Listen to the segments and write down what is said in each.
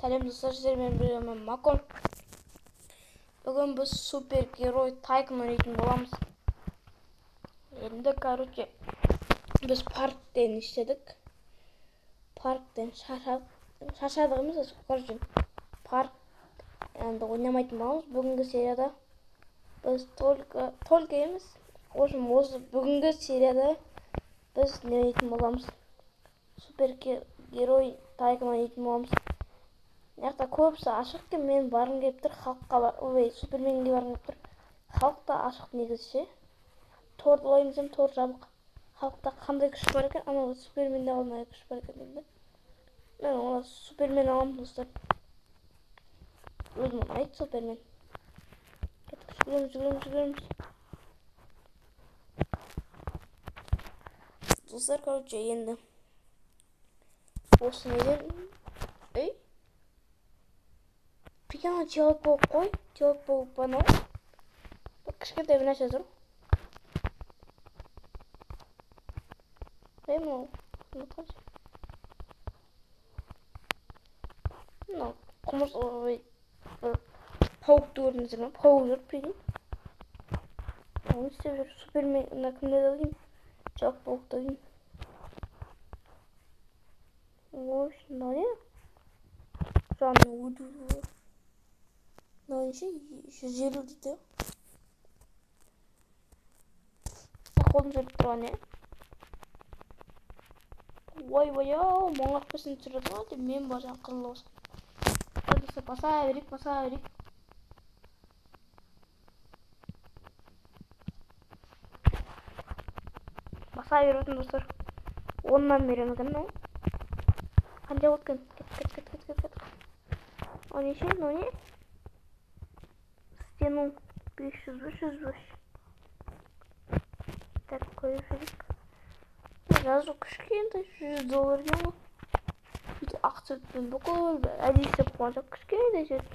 Сәлем достар, сіздермен бірге мен Макон. Бүгін біз супергерой Тайкон ойнайтын боламыз. Енді, короче, біз парктен істедік. Парктен шаршадық емес, короче, парк енді ойнамайтын боламыз. Бүгінгі серияда біз только емес, в общем, осы бүгінгі серияда біз не ойнайтын боламыз? Супергерой Тайкон ойнайтын боламыз. Мына жақта көбісі ашық екен, мен барғым келіп тұр, халыққа ой, Суперменге барғым келіп тұр. Халық та ашық негізі ше. Торды алайын десем, тор жабық. Халықта қандай күш бар екен? Анау Суперменде қандай күш бар екен деймін да. Мен оны Супермен аламын, достар. Өзім ұнайды Супермен. Кеттік, жүгіреміз, жүгіреміз, жүгіреміз. Достар, короче, енді осы неден, ей, прикинь, ана человек паук қой, человек паук анау. Бір кішкентай бір нәрсе тұр. Ей, мынау, мынау құмырсқа, ой, бір паукты көрдіңіздер ме? Паук жүр, прикинь. Оны істеп жүр. Супермен, мына кімді деймін? Человек паукты деймін. Ой, мынау не? Жанны өлді. Мынау неше? 150 дейді. Қолым жүріп тұрған не? Ой, ой, ау, мұңлық пісін түсіреді ғой деп мен бар жаңа қызыл болсын. Достар, баса берейік, баса берейік. Баса беретін достар. Оннан беремін екен, мынау. Қанша болды екен? Кет, кет, кет, кет, кет, кет. О, неше? Мынау не? Стену 500, 500, 500. Так, қойып жіберейік. Жазу кішкентай, жүз доллар екен ғой. Бүйтіп ақ цветпен бүкіл әдейі істеп қойған жоқ, кішкентай цвет.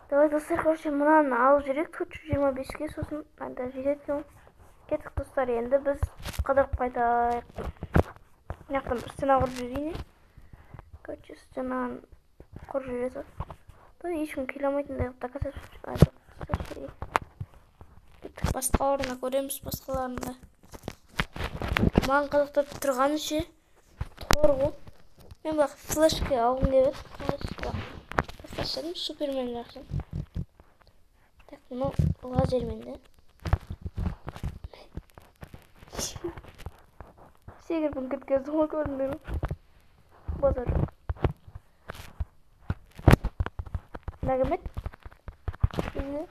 Давай, достар, короче, мынаны алып жүрейік, 425-ке, сосын анда жетеді екен ғой. Кеттік, достар, енді біз қыдырып қайтайық. Мына жақтан бір стена құрып жіберейін, е. Короче, стенаны құрып жібереді. То ешкім келе алмайтындай қылып доказать. Кеттік, басқаларына көреміз, басқаларында. Маған қызықтырып тұрғаны ше, тор ғой. Мен бірақ флешке алғым келіп еді. Флешка. Тасташы, Супермен жақсы. Так, мынау лазермен де. Секіріп кеткен ғой, көрдіңдер ме? Базар жоқ. Мына кім еді? Бізге.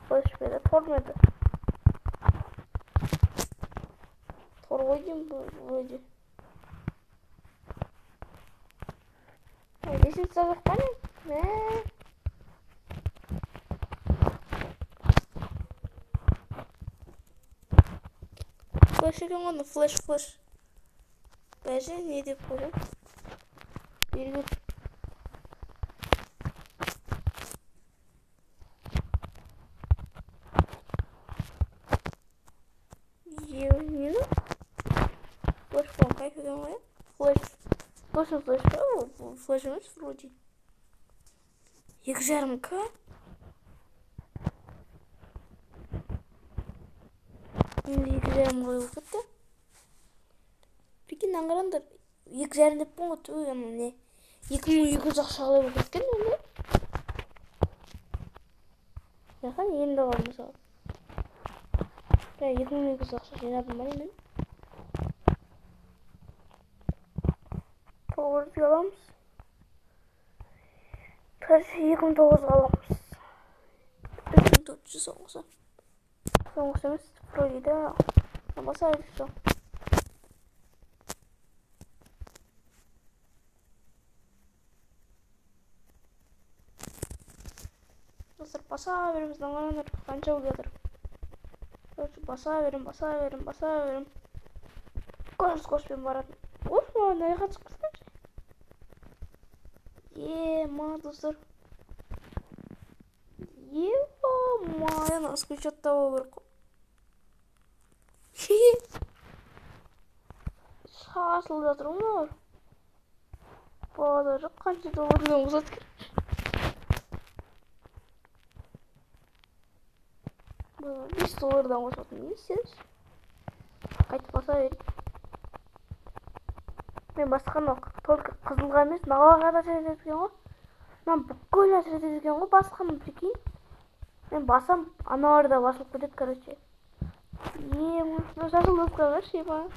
Флеш пе еді? Тор ма еді? Тор ғой деймін, вроде. Ой, лестница жоқ па не? Мә. Флеш екен ғой, флеш, флеш. Бәже, не деп қойдым? Белгі. Е, нені? Флеш болған кайф екен ғой, иә? Флеш. Точно флеш па? Ол флеш емес вроде. Екі жарым к? Енді екі жарым қалай болып кетті? Прикинь, мынаны қараңдар. Екі жарым деппін ғой, түу, ана не? 2200 ақша қалай болып кеткен енді? Жақын енді қалды мысалы. Бә, 2200 ақша жинадым ба мен? Тоғыз жүзге аламыз. Короче, екі мың тоғыз жүзге аламыз. Үш мың төрт жүз соңғысы. Соңғысы емес, вроде да. Баса берейік сол. Достар, баса береміз, мына қараңдар, қанша болып жатыр. Короче, баса беремін, баса беремін, баса беремін. Көз қоспен баратын. Оф, мына жаққа түсіп кеткен. Е, ма, достар. Е, ма, ана скриншот табу керек қой. Шашылып жатыр ғой мыналар. Базар жоқ, қанша доллардан қосады екен. 5 доллардан қосатын не істеңіз? Қайтып баса берейік. Мен басқан только қызылға емес, мыналарға да әсер етеді екен ғой. Мынаны бүкіл әсер етеді екен ғой басқаным, прикинь. Мен басам, аналар да басылып кетеді, короче. Мына жасыл болып қалғаншы, ема.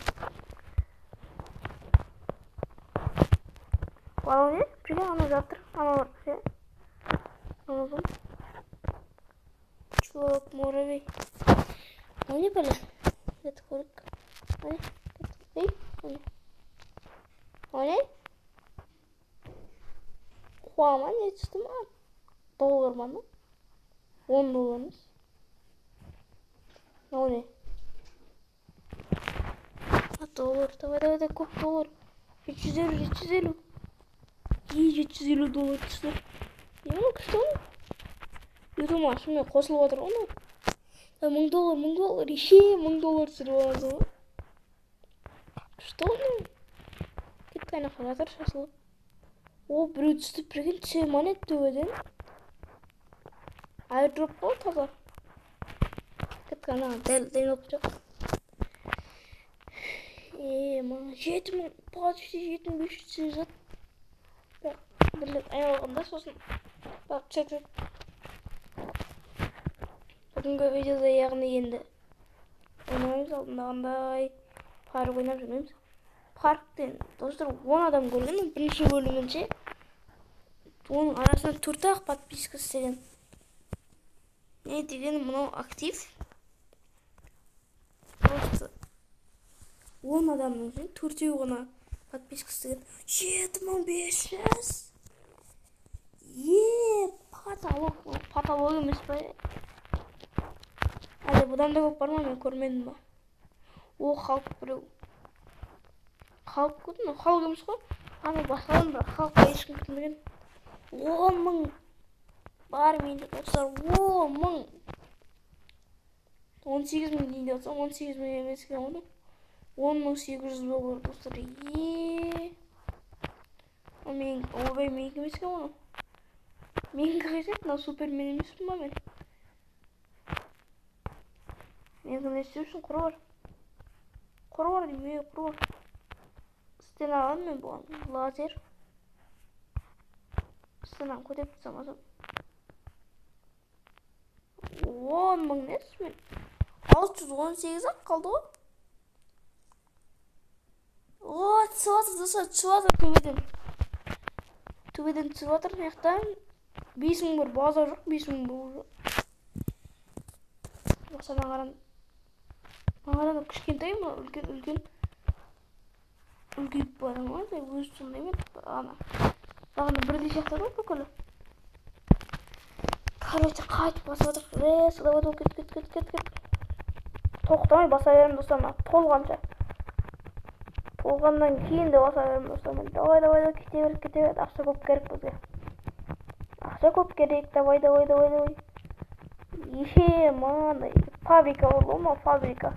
Анау не? Прикинь, анау жатыр, аналар ше. Анау. Чувак, муравей. Мынау не бәле? Это көрік. Ай, ей, не? Мынау не? Қуа ма, не түсті ма? Доллар ма, мынау? 10 доллар емес. Мынау не? Доллар, давай, давай, давай, көп доллар. 750, 750. 750 доллар түсті. Не мынау күшті ғой. Ютуб шынымен қосылып жатыр ғой мынау. 1000 доллар, 1000 доллар, 1000 доллар түсіріп аласың ғой. Күшті ғой мынау. Кеттік ана жаққа жатыр шашылып. О, біреу түсті, прикинь, түсе ма не төбеден? Airdrop қой таза. Кеттік ана дәл дайындалып тұр. Ма, 7000, почти 7500 түсіп жатыр. Бірақ бір рет айналғанда сосын барып түседі. Бүгінгі видеода яғни енді ойнаймыз, алдындағындай парк ойнап жүрмейміз. Парктен достар 10 адам көрген, бірінші бөлімінше. Оның арасынан 4-ақ подписка істеген. Не деген мынау актив. Просто 10 адамның ішінен 4-еуі ғана подписка істеген. 7500. Потолок, потолок емес па? Әлде бұдан да көп бар ма, мен көрмедім ба? О, халық біреу. Халық көрдім, халық емес қой. Ана басқадан бірақ халыққа ешкім кірмеген. 10 000 бар менде достар, 10 000. 18 000 дейін деп отырсам, 18 000 емес екен ғой. 10 800 доллар достар. Мен, ойбай, менікі емес екен ғой. Менікі қайсы? Мынау супермен емеспін ба мен? Менікі не істеу үшін құры бар. Құры бар деймін, құры бар. Стена аламын мен бұған. Лазер. Стенаны көтеріп тастамасам. 10 000 несі мен? 618 ақ қалды ғой. О, түсіп жатыр достар, түсіп жатыр төбеден. Төбеден түсіп жатыр, мына жақтан 5000 бір база жоқ, 5000 бұл жоқ. Мына қарам. Мына қарам кішкентай ма, үлкен, үлкен. Үлкейіп бара ма, өзі сондай ма, ана. Бағана бірдей сияқты ғой бүкілі. Короче, қайтып басып жатыр. Давай, давай, кет, кет, кет, кет, кет. Тоқтамай баса беремін достар, мына толғанша. Толғаннан кейін де баса беремін достар. Давай, давай, давай, кете бер, кете бер. Ақша көп керек бізге. Ақша көп керек. Давай, давай, давай, давай. Мынандай фабрика болды ма, фабрика.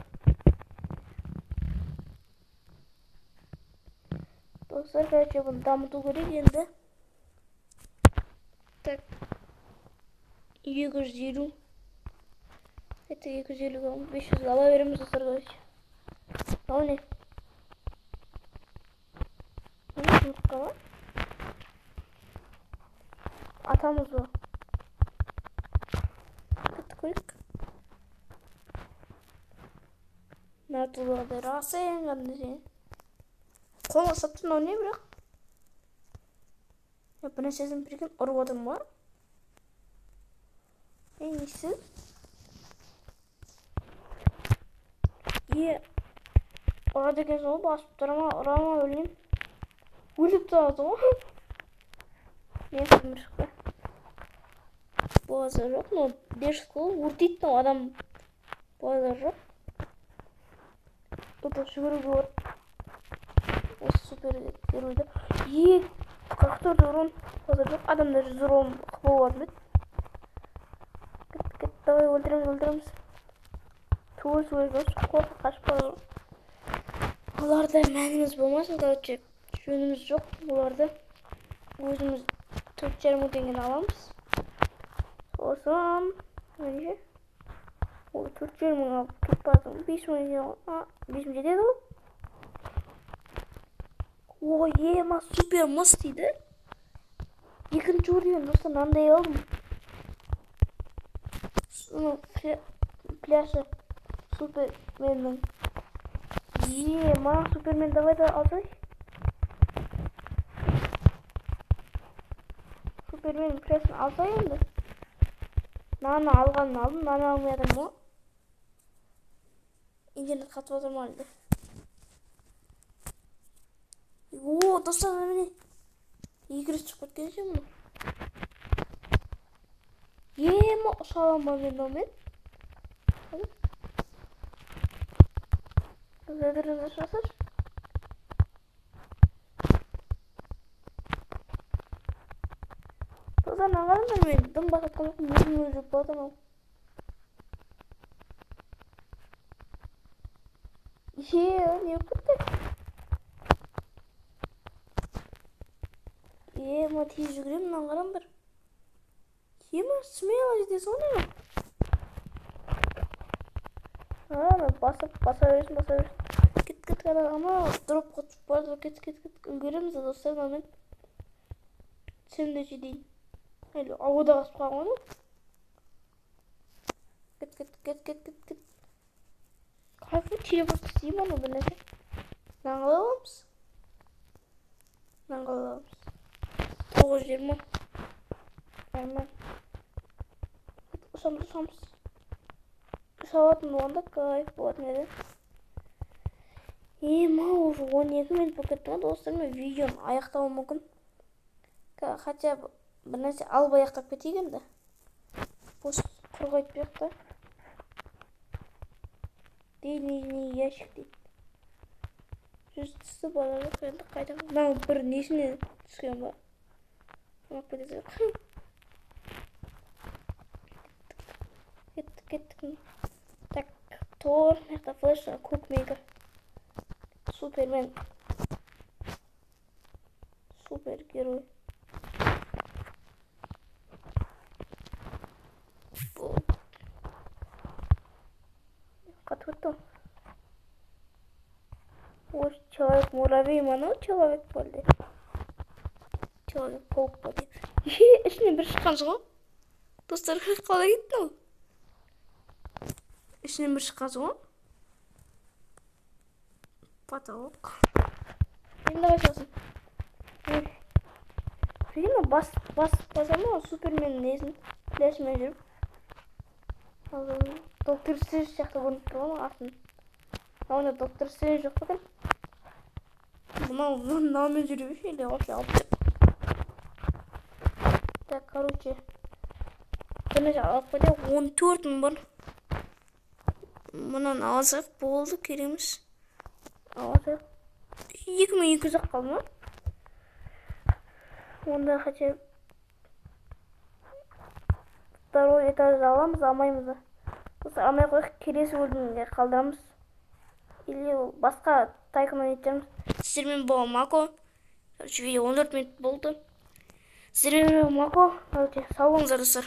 Достар, короче, бұны дамыту керек енді. Так. 250. Это 250, 500 ала береміз достар, короче. Мынау не? Жұмыртқа ма? Атамыз ба? Кеттік көрейік. Мына расы кәдімгідей. Қолға ұстап тұр, мынау не бірақ? Бір нәрсесін прикинь ұрып отырмын ғой. Не істедің? Ұрады екенсің ғой, басып тұра ма, ұра ма, білмеймін. Өліп тұрады ғой. Мен көмір шықты. Базар жоқ, мынау дерзкий қой, өртейді мынау адам. Базар жоқ. Тут жүгіруге болады. Осы супер геройды. 44 урон. Базар жоқ, адамдар 100 урон қылып алатын еді. Кет, кет, давай өлтіреміз, өлтіреміз. Түгел, түгел, қорқып қашып бара. Оларда мәніміз болмасын, короче, жөніміз жоқ. Оларды өзіміз 4,5 мың теңгені аламыз. Сосын неше? Ой, 4,5 мың алып кетіп бардым. 5 мың жетеді ғой. А, 5 мың жетеді ғой. Ой, ема, супер мыс дейді. Екінші уровень, достар, мынандай алдым. Пляжы суперменнің. Ема, супермен, давай да алсай. Супермен пляжын алсай енді. Мынаны алғанын алдым, мынаны алмай жатырмын ғой. Интернет қатып жатыр ма әлде? О, достар, міне. Екі рет шығып кеткен екен мұны. Ема, ұша аламын ба мен мынаумен? Задырын ашасыз. Достар, мына қараңдар, мен дым басып жатқан жоқпын, өзім өзім жүріп бара жатырмын. Е, не болып кетті? Ема, тез жүгіремін, мынаны қараңдар. Ема, смело жетесің ғой мына. Ана, басып, баса бересің, баса бересің. Кет, кет, ана, дропқа түсіп бара жатыр. Кет, кет, кет, үлгереміз да, достар, мынамен. Түсемін де жетейін. Әлі ауада қасып қалған ғой. Кет, кет, кет, кет, кет, кет. Кайф, телепорт істеймін ана бір нәрсе. Мынаны қалай аламыз? Мынаны қалай аламыз? 920. Нормально. Ұшамыз, ұшамыз. Ұша алатын болғанда кайф болатын еді. Ема, уже 12 минут болып кетті ғой, достар, мен видеоны аяқтауым мүмкін. Хотя бы бір нәрсе алып аяқтап кетейік енді. Бос құр қайтпайық та. Денежный ящик дейді. 100 түсті, бала жоқ, енді қайда? Мынау бір несіне түскен ба? Алып кете салайық. Кеттік, кеттік. Так, Тор, мына жақта флеш, көк мега. Супермен. Супергерой. Қатып кетті ғой. Ой, человек-муравей ма анау, человек па әлде? Человек-паук па деп. Е, ішінен бір шыққан жоқ. Достар, қалай кетті ол? Ішінен бір шыққан жоқ. Потолок. Енді давай сосын. Прикинь, бас, бас, басамын ғой, суперменнің несін, флешімен жүріп. Доктор Стрэндж сияқты көрініп тұр ғой артын. Мынау Доктор Стрэндж жоқ па екен? Мынау, мынаумен жүре берші, или вообще алып кет. Так, короче, бір нәрсе алып кетейік. 14 мың бар. Мынаны алсақ болды, керек емес. Алсақ. 2200 ақ қалды ма? Онда хотя бы второй этажды аламыз, алмаймыз ба? Осы алмай қояйық, келесі бөлімге қалдырамыз. Или ол басқа тайкон ойнайтын шығармыз. Сіздермен болған Мако. Короче, видео 14 минут болды. Сіздермен болған Мако. Короче, сау болыңыздар, достар.